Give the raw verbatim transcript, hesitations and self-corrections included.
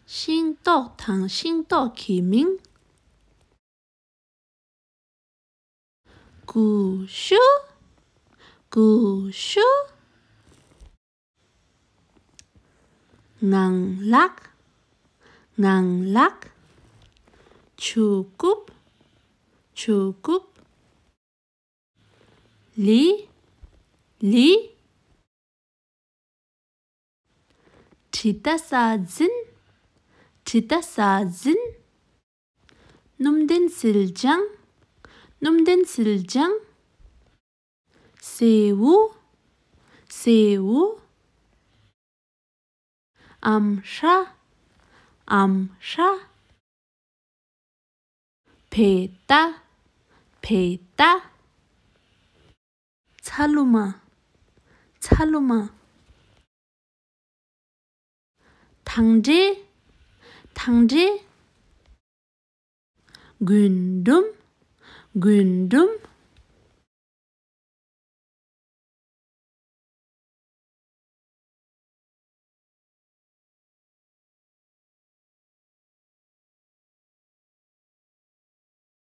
ཤིང་ཏོག་དང་ཤིང་ཏོག་གི་མིང་། ཀུ་ཤུ། ཀུ་ཤུ། ངང་ལག། ངང་ལག། ཆུ་རྐུབ། ཆུ་རྐུབ། ལི། ལི། དྲི་ཟ་ས་འཛིན། དྲི་ཟ་ས་འཛིན། སྣུམ་ལྡན་སིལ་ལྗང་། སྣུམ་ལྡན་སིལ་ལྗང་། སེའུ། སེའུ། ཨམ་ཧྲ། ཨམ་ཧྲ། བེ་ཏ། བེ་ཏ། ཚ་ལུ་མ། ཚ་ལུ་མ། ཐང་འབྲས། ཐང་འབྲས། རྒུན་འབྲུམ། རྒུན་འབྲུམ།